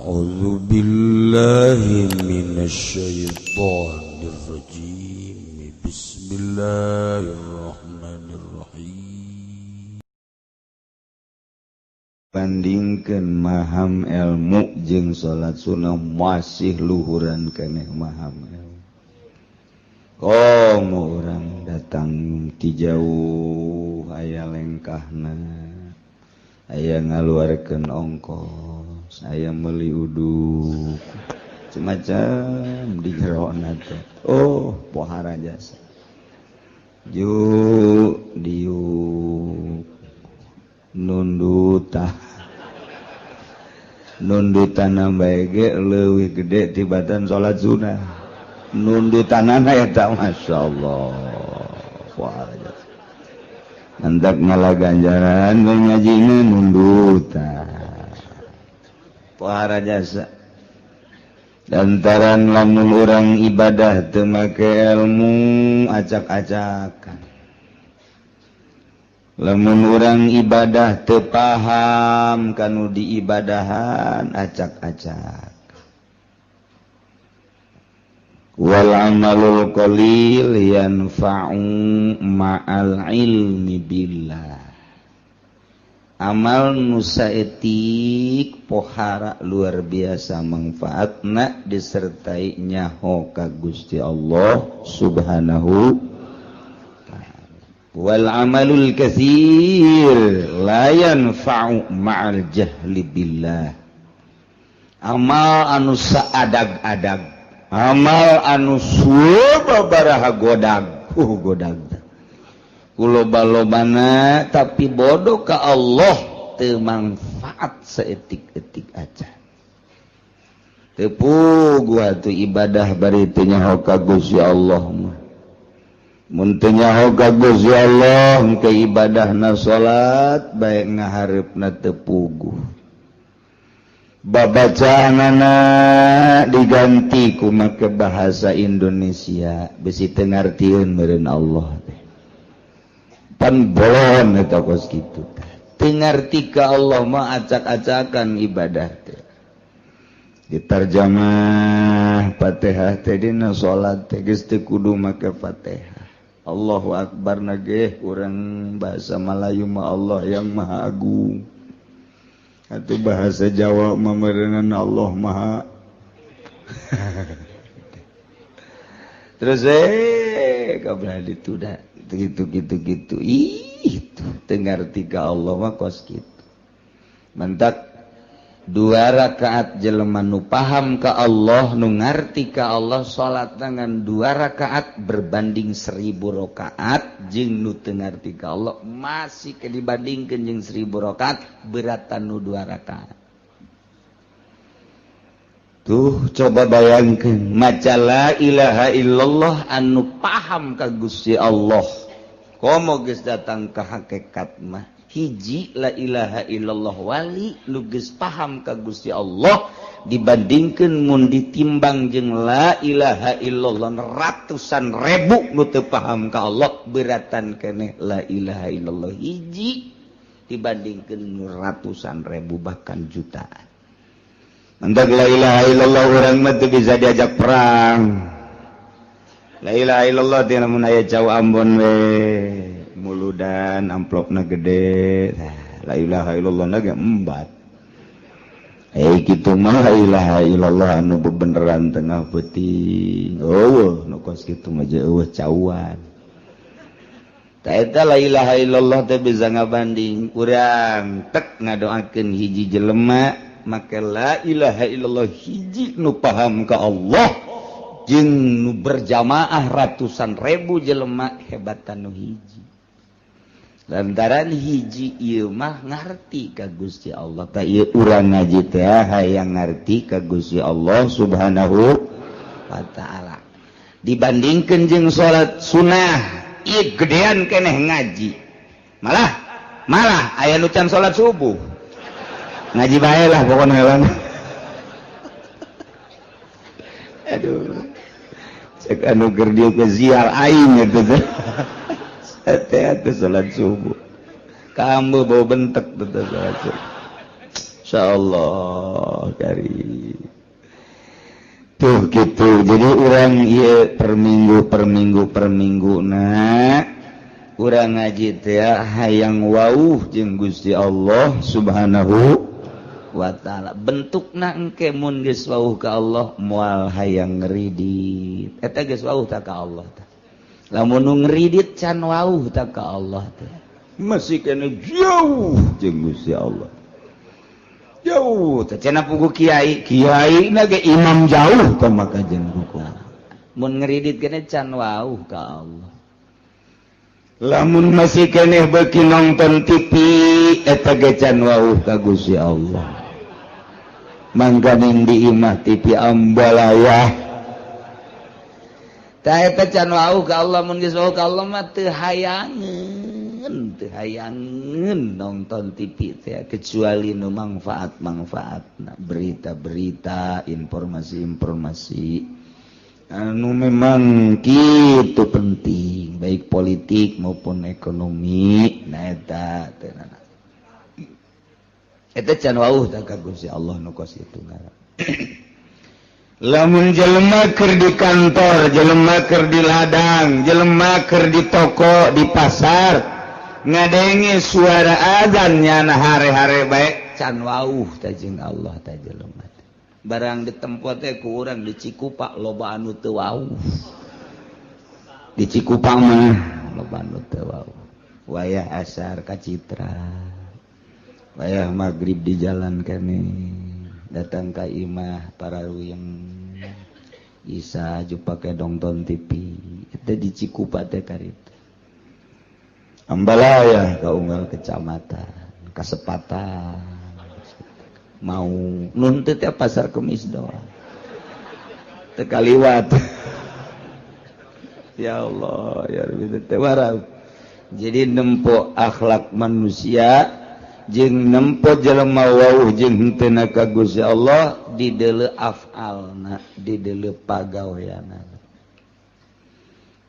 A'udzu billahi minasyaitonir rajim. Bismillahirrahmanirrahim. Bandingkan maham ilmu jeung salat sunnah, masih luhuran keneh maham ilmu. Komo urang datang ti jauh, aya lengkahna, aya ngaluarkeun ongkos, aya meuli uduk semacam di jerona teh. Oh, pohara jasa ju diuk nundutah nundutan bae ge leuwih gede tibatan salat sunnah nundutanana eta. Masyaallah, pohara jasa. Hendak ngalah ganjaran ngajina nundutan, pohara jasa. Lantaran lamun urang ibadah teu make ilmu, acak-acakan. Lamun urang ibadah teu paham kanu diibadahan, acak-acak. Wal amalul qalil yanfa'u ma'al ilmi billah. Amal nu saeutik pohara luar biasa manfaatna disertai nyaho ka Gusti Allah Subhanahu. Wal amalul katsir la yanfa'u ma'al jahli billah. Amal anu saadag-adag, amal anu sababaraha godag, godag kuloba-lobana, tapi bodoh ka Allah, teu manfaat saeutik-eutik aja. Teu puguh atuh ibadah bari teu nyaho ka Gusti Allah mah. Mun teu nyaho ka Gusti Allah ke ibadahna, salat bae ngahareupna teu puguh, babacaanana diganti ku make bahasa Indonesia, bisi teu ngartieun meureun Allah teh. Pan bolon eta kos kitu. Teu ngarti ka Allah mah acak-acakan ibadah teh. Diterjemah Fatihah teh dina salat teh geus teu kudu make Fatihah. Allahu Akbar na ge urang bahasa Melayu mah Allah yang Maha Agung. Atau bahasa Jawa mah meureunan Allah Maha. Terus kabeh dituda gitu gitu gitu. Ih, teu ngarti ka Allah mah kos kitu. Mentak dua rakaat jelema nu paham ka Allah, nu ngarti ka Allah, salat dengan dua rakaat berbanding 1000 rakaat jeung nu teu ngarti ka Allah masih ke dibandingkeun jeung 1000 rakaat, beratan nu dua rakaat. Tuh, coba bayangkeun maca la ilaha illallah anu paham ka Gusti Allah, komo geus datang ka hakikat mah, hiji la ilaha illallah wali nu geus paham ka Gusti Allah dibandingkeun mun ditimbang jeung la ilaha illallah ratusan ribu nu teu paham ka Allah, beratan keneh la ilaha illallah hiji dibandingkeun nu ratusan ribu bahkan jutaan. Mentak la ilaha illallah urang mah teu bisa diajak perang. La ilaha illallah teh lamun aya cau Ambon we muludan, amplopna gede. La ilaha illallah na ge embat. Eh, kitu mah la ilaha illallah anu bebeneran tengah peuting. Eueuh nu kos kitu mah eueuh cauan. Tah, eta la ilaha illallah teh bisa ngabanding urang tek ngadoakeun hiji jelema make la ilaha illallah hiji nu paham ka Allah jeung nu berjamaah ratusan ribu jelema, hebatan nu hiji, lantaran hiji ieu mah ngarti ka Gusti Allah. Tah, ieu urang ngaji teh hayang ngarti ka Gusti Allah Subhanahu wa Ta'ala. Dibandingkeun jeung salat sunnah, ieu gedean keneh ngaji. Malah malah aya nu can salat subuh, ngaji bae lah pokoknya lah. Aduh, cek anu keur dieu ke zial aing eta teh. Teh atuh salat subuh kamu bau bentek teh salat subuh. Insyaallah kari. Gitu. Jadi urang ieu per minggu per minggu per minggu na urang ngaji teh hayang wauh jeung Gusti Allah Subhanahu wa ta'ala. Bentukna engke mun geus wauh ka Allah moal hayang ngeridit. Eta geus wauh ta ka Allah tah. Lamun nu ngeridit can wauh ta ka Allah teh. Masih kena jauh jeung Gusti Allah. Jauh teh cenah pugu kiai, kiai na ge imam jauh tah maka jeung buku. Mun ngeridit kene can wauh ka Allah. Lamun masih keneh beuki nonton TV eta ge can wauh ka Gusti Allah. Mangkaning di imah TV ambalaya. Tah eta can wauh ka Allah. Mun geus wauh ka Allah mah teu hayangeun nonton TV teh kecuali nu manfaat-manfaatna, berita-berita, informasi-informasi anu memang gitu penting, baik politik maupun ekonomi. Nah, eta teh eta can wauh tah ka Gusti Allah nu kos kitu ngaran. Lamun jelema keur di kantor, jelema keur di ladang, jelema keur di toko, di pasar, ngadenge suara azan nyana hare-hare bae, can wauh tah jeung Allah tah jelema. Barang di tempat teh ku urang di Cikupa loba anu teu wauh. Di Cikupa mah loba anu teu wauh. Wayah asar ka Citra, wayah maghrib di jalan kene, datang ka imah para yang isa ju pake nonton TV. Eta di Cikupa teh karita. Ambalaya ka unggal kecamatan, kasepatan mau nuntut ya pasar Kemis doang tekaliwat. Ya Allah ya Rabbi teh warau. Jadi nempo akhlak manusia jeung nempo jelema wauh jeung henteu ka Gusti Allah di deuleu afalna, di deuleu pagaweanna.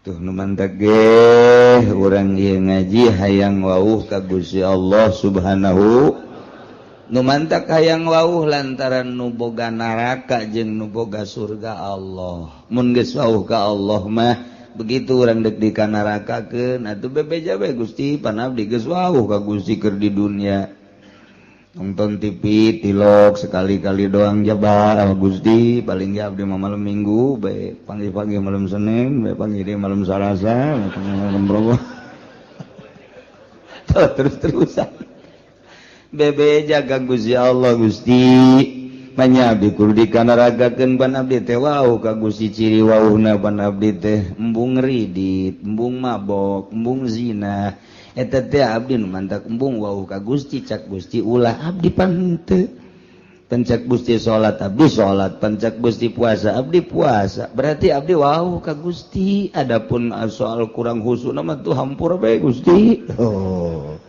Tuh nu mantak ge urang ieu ngaji hayang wauh ka Gusti Allah Subhanahu. Nu mantak hayang wauh lantaran nu boga neraka jeung nu boga surga Allah. Mun geus wauh ka Allah mah begitu urang dek di ka nerakakeun atuh bebeja bae, Gusti, pan abdi geus wauh ka Gusti keur di dunia. Nonton TV tilok sekali-kali doang jaba Gusti, paling ge abdi mah malam Minggu bae, panggih-panggih malam Senin bae, panggih deui malam Salasa, malam Rabu. Terus-terusan bebeja ka Gusti Allah, Gusti, manya abdi kudu dikanaragakeun, pan abdi teh wauh ka Gusti. Ciri wauhna pan abdi teh embung ridit, embung mabok, embung zina. Eta teh abdi nu mantak embung wauh ka Gusti. Cak Gusti ulah, abdi pan henteu. Pan cak Gusti salat, abdi salat. Pan cak Gusti puasa, abdi puasa. Berarti abdi wauh ka Gusti. Adapun soal kurang khusyuk mah tuh hampura bae Gusti. Oh,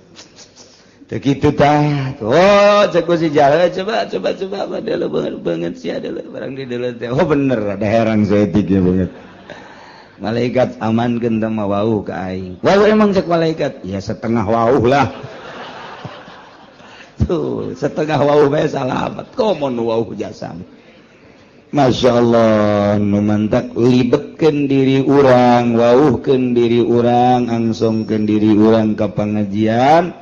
begitu tah. Oh, cek Gusti jalan, coba coba coba apa dulu banget banget sih ada barang di dulu teh. Oh, bener ada herang saeutik ya banget. Malaikat amankeun teh mah wauh ka aing. Wauh emang cek malaikat? Ya setengah wauh lah. Tuh, setengah wauh bae salamat. Komo nu wauh jasa. Masya Allah, nu mantak libetkeun diri urang, wauhkeun diri urang, angsongkeun diri urang ka pengajian,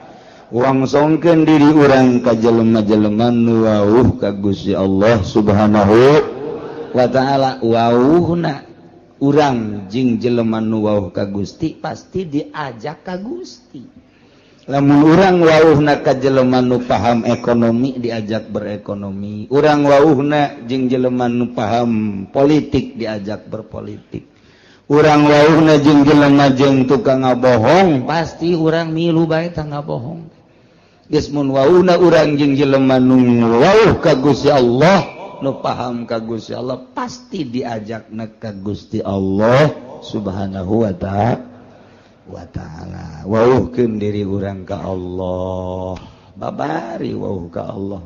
wangsongkeun diri urang ka jelema-jelema nu wauh ka Gusti Allah Subhanahu wa ta'ala. Wauhna urang jeung jelema nu wauh ka Gusti pasti diajak ka Gusti. Lamun urang wauhna ka jelema nu paham ekonomi, diajak berekonomi. Urang wauhna jeung jelema nu paham politik, diajak berpolitik. Urang wauhna jeung jelema jeung tukang ngabohong, pasti urang milu bae tah ngabohong. Geus mun wauhna urang jeung jelema nu wauh ka Gusti Allah, nu paham ka Gusti Allah, pasti diajakna ka Gusti Allah Subhanahu wa ta'ala. Wa ta'ala. Wauhkeun diri urang ka Allah, babari wauh ka Allah.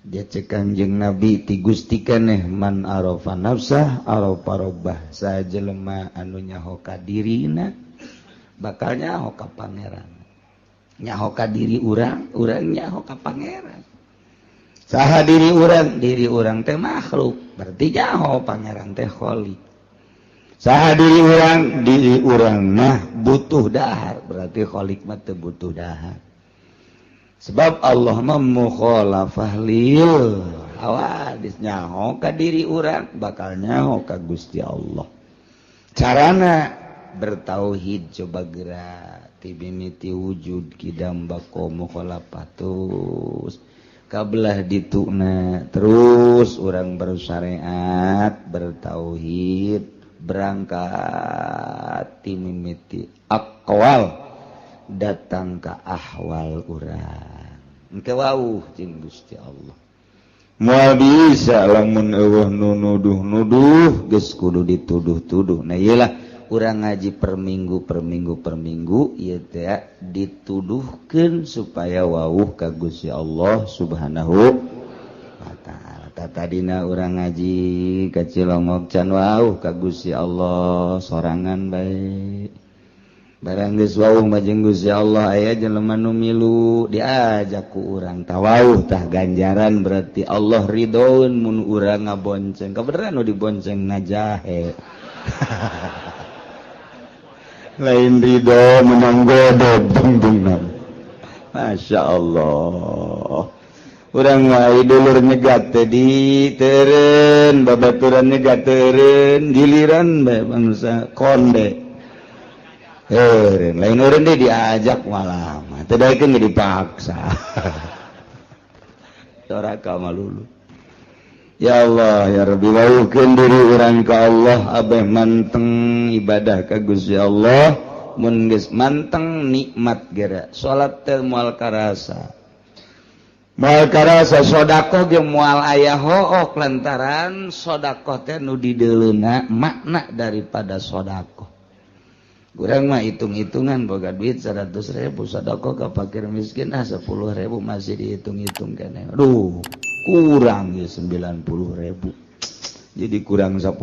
Dia cek Kanjeng Nabi ti Gusti keneh, man arafa nafsah arafa rabbah. Saha jelema anu nyaho ka dirina bakal nyaho ka pangeran. Nyaho ka diri urang, urang nyaho ka pangeran. Saha diri urang teh makhluk, berarti nyaho pangeran teh khalik. Saha diri urang mah butuh dahar, berarti khalik mah teu butuh dahar. Sebab Allah mah mukhalafah lil hawadis, nyaho ka diri urang bakal nyaho ka Gusti Allah. Carana bertauhid coba gerak ti mimiti wujud kidam bako mukhalafah terus kabelah dituna terus orang bersyariat bertauhid berangkat timimiti aqwal datang ke ahwal urang engke wauh jeung Gusti Allah. Moal bisa lamun eueuh nu nuduh-nuduh geus kudu dituduh-tuduh. Nah ieu lah urang ngaji per minggu per minggu per minggu ieu teh dituduhkeun supaya wauh ka Gusti Allah Subhanahu wa taala. Tadina urang ngaji ka Cilongok can wauh ka Gusti Allah sorangan bae. Barang geus wauh mah jeung Gusti Allah aya jelema nu milu diajak ku urang tah wauh tah ganjaran berarti Allah ridhoeun mun urang ngabonceng. Kabeneran nu dibonceng ngajahe. Lain ridho menang godog dungdungan. Masya Allah. Urang wae dulur nyegat teh di teureun, babaturan nyegat teureun, giliran bae bangsa konde. Teureun, lain eureun deui diajak malah mah teu daekeun ge dipaksa. Doraka malulu. Ya Allah ya Rabbi wauhkeun diri urang ka Allah abeh manteng ibadah ka Gusti Allah mun geus manteng nikmat geura salat teh moal karasa moal karasa sedekah ge moal aya hook lantaran sedekah teh nu dideuleuna makna daripada sedekah. Urang mah hitung-hitungan boga duit 100.000 sedekah ka fakir miskin ah 10.000 masih dihitung-hitung keneh. Aduh kurang ya 90.000 jadi kurang 10.000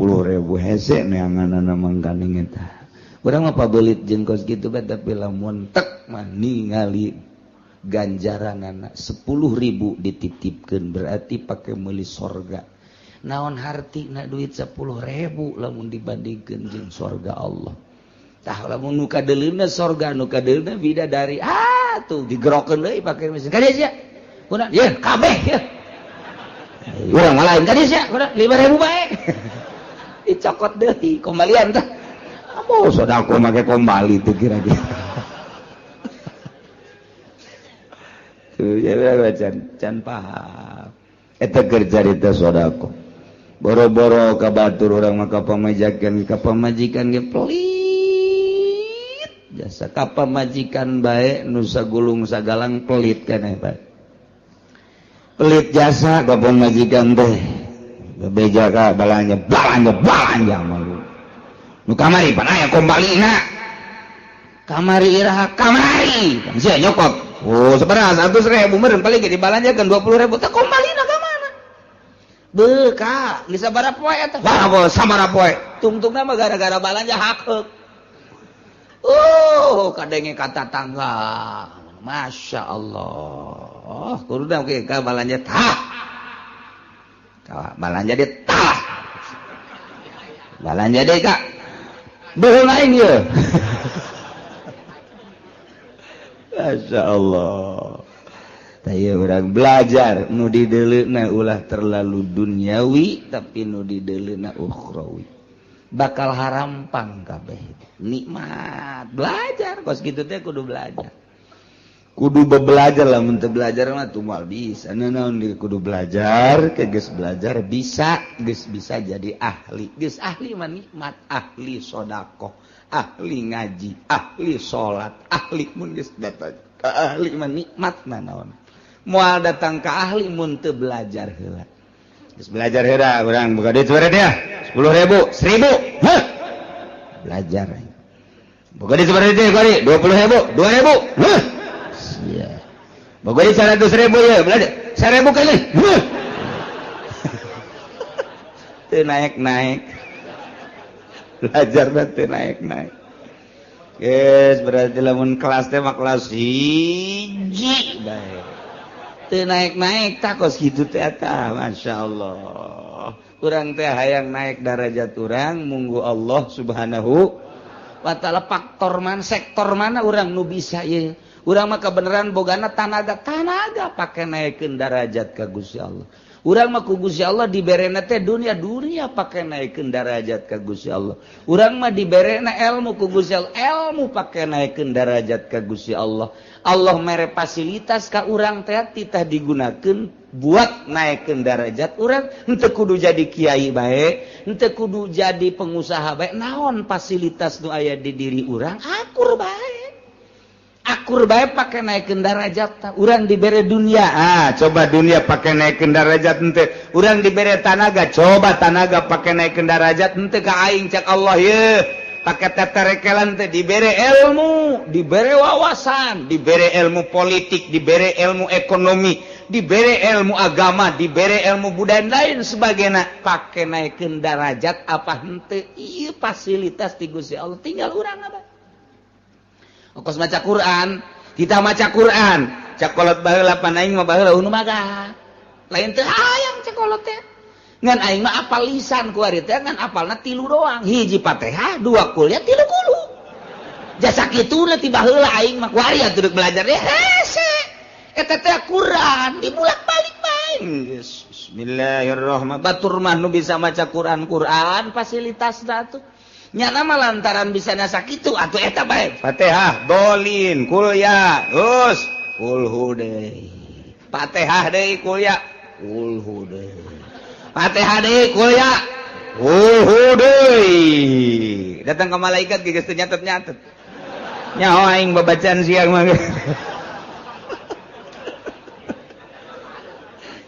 hese neanganana mangkaning eta. Urang mah pabelit jeung kos kitu bae tapi lamun tek mah ningali ganjaranana 10.000 dititipkeun berarti pake meuli sorga. Naon hartina duit 10.000 lamun dibandingkeun jeung sorga Allah. Tah lamun nu kadeuleuna sorga nu kadeuleuna bidadari ah tuh digerokeun deui pake mesin ka dieu sia. Kunaon? Ye kabeh ye. Urang lain tadi sia, 5.000 bae. Dicokot deui kembalian tah. Amo sedekah make kembali teu kira-kira. Tuh ya can paham. Eta keur carita sedekah. Boro-boro ka batur urang mah ka pamajikan ge pelit. Jasa ka pamajikan bae nu sagulung sagalang pelit keneh bae. Pelit jasa ka pamajikan teh bebeja ka balanja balanja balanja malu nu kamari pan aya kombalina kamari iraha kamari sia nyokot oh sabaraha 100.000 meureun paling ge dibalanjakeun 20.000 teh kombalina ka mana beuh ka geus sabaraha poe eta wah sabaraha poe tungtungna mah gara-gara balanja hakeuk oh kadenge ka tatangga Masya Allah, kudu ke balanja tah, balanja dia tah, balanja deh kak, bohong aing ye. Masya Allah. Tah urang belajar nu dideuleuna ulah terlalu duniawi, tapi nu dideuleuna ukhrawi. Bakal harampang kabeh. Nikmat belajar, kos kitu teh kudu belajar. Kudu belajar lah, mun teu belajar mah tuh moal bisa. Naon kudu belajar, ke geus belajar bisa, geus bisa jadi ahli. Geus ahli mah nikmat, ahli sedekah, ahli ngaji, ahli salat, ahli mun geus datang ka ahli mah nikmat naon. Moal datang ka ahli mun teu belajar heula. Geus belajar heula urang boga duit sabaraha dia? 10.000, 1.000. Heh. Belajar. Boga duit sabaraha dia? 20.000, 2.000. Heh. Iya. Boga 100.000 ya, belajar. 1.000 kali. Teu naik-naik. Belajar teu naik-naik. Geus berarti lamun kelas teh mah kelas 1 bae. Teu naik-naik tah kos kitu teh eta masyaallah. Urang teh hayang naik darajat urang munggu Allah Subhanahu wa taala faktor mana sektor mana urang nu bisa ieu. Urang mah kebenaran bogana tanaga tanaga pake naikeun darajat ka Gusti Allah. Urang mah ku Gusti Allah diberena teh dunia dunia pake naikeun darajat ka Gusti Allah. Urang mah diberena ilmu ku Gusti Allah, ilmu pake naikeun darajat ka Gusti Allah. Allah mere fasilitas ka urang teh titah digunakeun buat naikeun darajat urang. Henteu kudu jadi kiai bae, henteu kudu jadi pengusaha bae, naon fasilitas nu aya di diri urang akur bae. Akur bae pake naikeun darajat ta. Urang dibere dunia, ah coba dunia pake naikeun darajat henteu. Urang dibere tanaga, coba tanaga pake naikeun darajat henteu ka aing cak Allah ye. Pake teterekelan teh dibere ilmu, dibere wawasan, dibere ilmu politik, dibere ilmu ekonomi, dibere ilmu agama, dibere ilmu budaya lain sebagainya. Pake naikeun darajat apa henteu? Ieu fasilitas ti Gusti Allah tinggal urang apa? Kos maca Quran, kita maca Quran, cak kolot baheula pan aing mah baheula nu maga. Lain teu hayang cak kolot teh. Ngan aing mah apal lisan ku ari teh ngan apalna 3 doang. Hiji Fatihah, 2 kuliah, 3 kulu. Jasa kituna ti baheula aing mah ku ari atuh deuk belajar deh hese. Eta teh Quran dibulak-balik bae. Bismillahirrahmanirrahim. Batur mah nu bisa maca Quran, Quran fasilitasna atuh. Nyana mah lantaran bisa nasa kitu atuh eta bae. Fatihah, dolin, kuliah, terus kulhu deui. Fatihah deui kuliah, kulhu deui. Fatihah deui kuliah, kulhu deui. Datang ke malaikat geus teu nyatet-nyatet. Nyaho aing babacaan siang mah.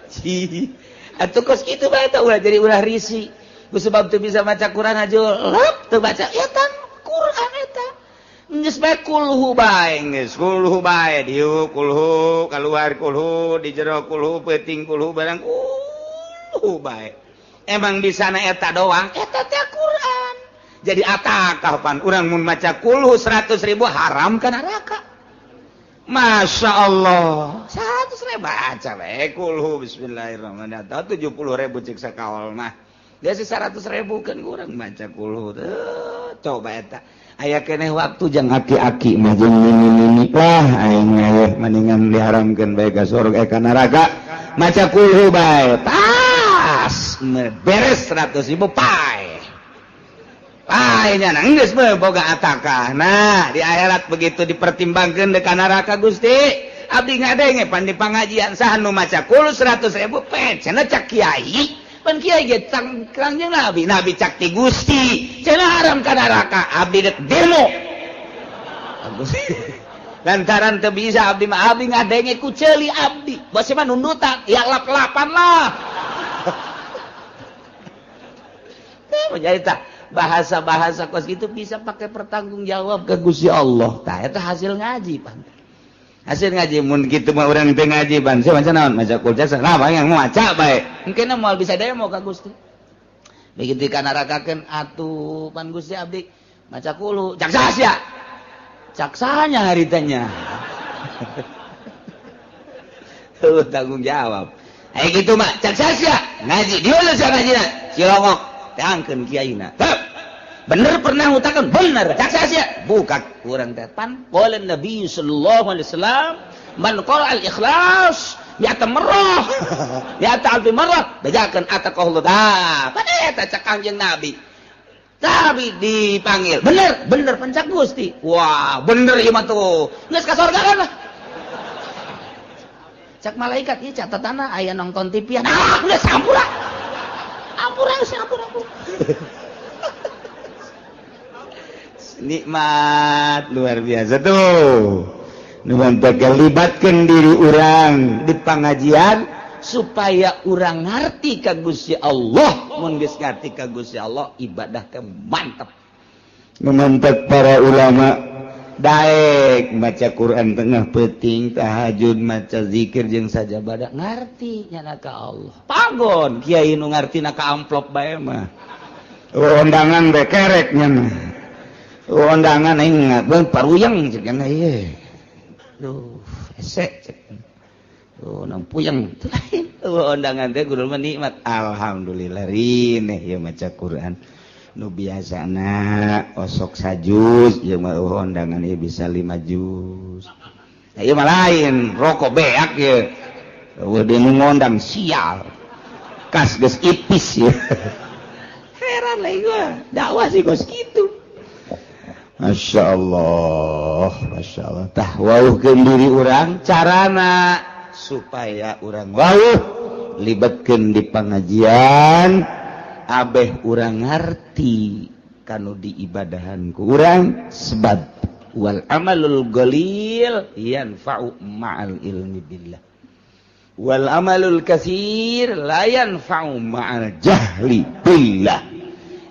Ci, atuh kos kitu bae tah ulah jadi ulah risi. Sebab teu bisa maca Quran aja lep teu baca eta Quran eta geus bae kulhu bae geus kulhu bae dieu kulhu kaluar kulhu di jero kulhu peuting kulhu barang kulhu bae emang di sana eta doang eta teh Quran jadi atakah pan urang mun maca kulhu 100.000 haram ka neraka. Masya Allah 100.000 baca bae kulhu bismillahirrahmanirrahim 70.000 cek sakawal mah. Dia sih 100.000 kan kurang baca kulhu tuh coba eta aya keneh waktu jang aki-aki mah jeung nini-nini lah aing mah mendingan diharamkeun bae ka surga ka neraka maca kulhu bae pas beres 100.000 pae pae nya geus boga atakah. Nah di akhirat begitu dipertimbangkeun deuk ka neraka Gusti abdi ngadenge pan di pangajian saha nu maca kulhu 100.000 pe cenah cak kiai pan kiai ge kangjeng nabi nabi cak ti Gusti cenah haram ka neraka abdi dek demo lantaran teu bisa abdi mah abdi ngadenge ku ceuli abdi bos mah nundutan ya lap-lapan lah. Jadi tah bahasa-bahasa kos itu bisa pakai pertanggungjawab ke Gusti Allah tah eta hasil ngaji pan hasil ngaji mun kitu mah urang teu ngaji ban sia maca naon maca kul jasa nah yang maca bae mungkin moal bisa demo ka Gusti begitu ka narakakeun atuh pan Gusti abdi maca kulu cak saha sia cak sahanya haritanya tuh tanggung jawab aya kitu mah cak saha sia ngaji dieu sia ngajina cilongok teangkeun kiaina bener pernah ngutakan bener cak sia buka kurang teh pan qala Nabi sallallahu alaihi wasallam man qara al ikhlas ya tamarrah ya ta'al marrah bejakeun ataqallahu ta pan eta cak Kangjeng Nabi tapi dipanggil bener bener pencak Gusti wah bener ieu mah tuh geus ka sorga kan lah cak malaikat ieu catatana aya nonton TV ah geus ampura ampura geus ampura. Nikmat luar biasa tuh. Nu libatkan diri urang di pengajian supaya urang ngerti ka Gusti Allah. Mun geus ngerti ka Gusti Allah ibadah teh mantep. Nu mantep para ulama daek maca Quran tengah peuting tahajud maca zikir jeung sajabada ngarti nya ka Allah. Pagon kiai nu ngartina ka amplop bae mah. Undangan bae kerek nya mah. Undangan aing paruyeng cek ieu. Duh, hese cek. Oh, nang puyeng. Oh, undangan teh kudu mah nikmat. Alhamdulillah rineh ieu maca Quran. Nu biasana osok sajuz ieu mah undangan ieu bisa 5 juz. Nah, ieu mah lain, rokok beak ieu. Eueuh deui nu ngondang sial. Kas geus ipis ieu. Heran lah gua, dakwah sih kos kitu. Masya Allah, Masya Allah. Tah wauhkeun diri urang carana supaya urang wauh libatkeun di pengajian abeh urang ngarti kanu diibadahan ku urang sebab wal amalul qalil yanfa'u ma'al ilmi billah wal amalul katsir la yanfa'u ma'al jahli billah.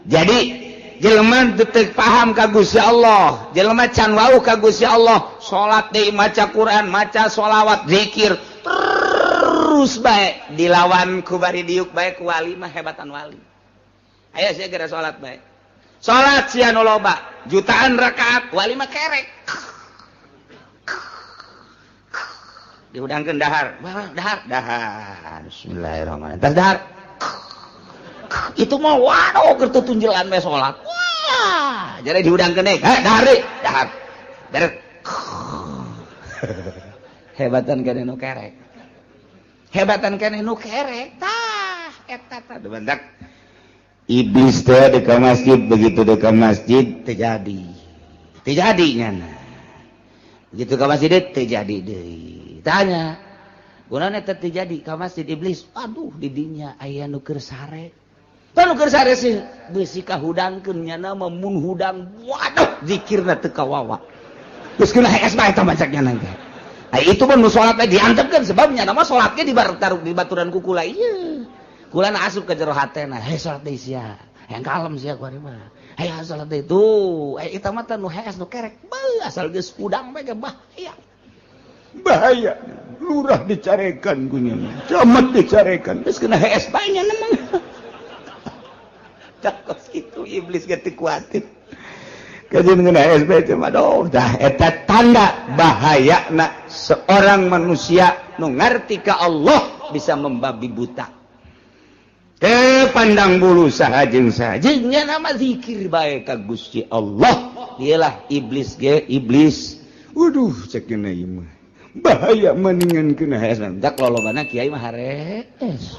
Jadi jelema teu paham ka Gusti Allah, jelema can wauh ka Gusti Allah, salat deui, maca Quran, maca sholawat, zikir terus bae dilawan ku bari diuk bae ku wali mah hebatan wali. Ayo sia geura salat bae. Salat sia nu loba, jutaan rakaat, wali mah kerek. Dihudangkeun dahar, dahar, dahar. Bismillahirrahmanirrahim. Tas dahar. Itu mah waduh keur tutunjelan bae salat. Wah, jadi dihudangkeun deui. Heh, dahar deui, dahar. Beres. Hebatan keneh nu kerek. Hebatan keneh nu kerek. Tah, eta tah bentak. Iblis teh di ka masjid, begitu di ka masjid terjadi. Terjadi nyana. Begitu ka masjid terjadi deui. Tanya, gunana teh terjadi ka masjid iblis? Aduh, di dinya aya nu keur sare. Tah nu keur sare sih beusi kahudangkeun nyana mah mun hudang waduh zikirna teu kawawa. Geus kena hees bae eta macak nyana teh. Ai itu mah nu salat teh diantepkeun sebab nyana mah salat ge di baturan ku kula ieu. Kula asup ke jero hatena, hei salat deui sia. Yang kalem sia ku ari mah. Hei salat deui tuh, eta mah teh nu hees nu kerek. Beuh asal geus hudang bae ge bahaya. Bahaya. Lurah dicarekan ku nya. Camat dicarekan. Geus kena hees bae nya mah. Takos itu iblis ge teu kuatir. Kajian kena hees bae teh mah aduh, dah eta tanda bahayana seorang manusia nu ngarti ka Allah bisa membabi buta. Kepandang bulu saha jeung saha jeung nya nama zikir bae ka Gusti Allah. Dialah iblis ge iblis. Waduh cek kena ieu mah. Bahaya mendingan kena hees. Dak lolobana kiai mah harees.